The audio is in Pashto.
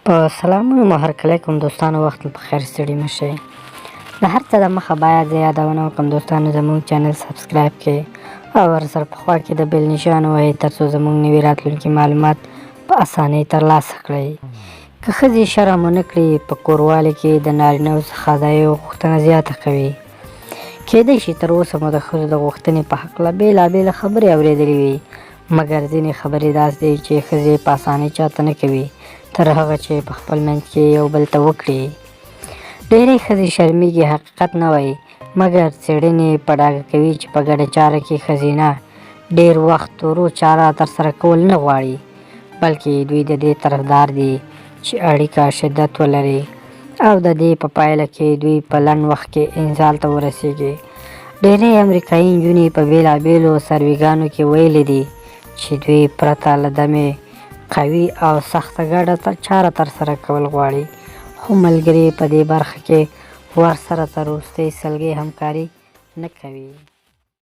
په سلامونو مو هرکلی کوم دوستانو، وخت مو په خیر، ستړي مه شئ. د هر څه د مخه باید زه یادونه وکړم دوستانو، زموږ چینل سبسکرایب کړئ او ورسره په خوا کې د بیل نشان ووهئ ترڅو زموږ نوي راتلونکي معلومات په اسانۍ ترلاسه کړئ. که ښځې شرم ونه کړي، په کوروالي کې د نارینه څخه د یو غوښتنه زیاته کوي. کېدای شي تر اوسه مو د ښځو د غوښتنې په هکله بېلابېلې خبرې اورېدلې وي، مګر ځینې خبرې داسې دي چې ښځې په اسانۍ چاته نه کوي تر هغه چې په خپل منځ کې یو بل ته وکړي. ډېری ښځې شرمیږي، حقیقت نه وایي، مګر څېړنې په ډاګه کوي چې په ګډه چاره کې ښځینه ډېر وخت ورو چاره ترسره کول نه غواړي، بلکې دوی د دې طرفدار دي چې اړیکه شدت ولري او د دې په پایله کې دوی په لنډ وخت کې انزال ته ورسیږي. ډېری امریکایي نجونې په بېلابېلو سرویګانو کې ویلي دي چې دوی پرته له دمې قوي او سخته ګډه چاره ترسره کول غواړي، خو ملګري په دې برخه کې ورسره تر وروستۍ سلګۍ همکاري نه کوي.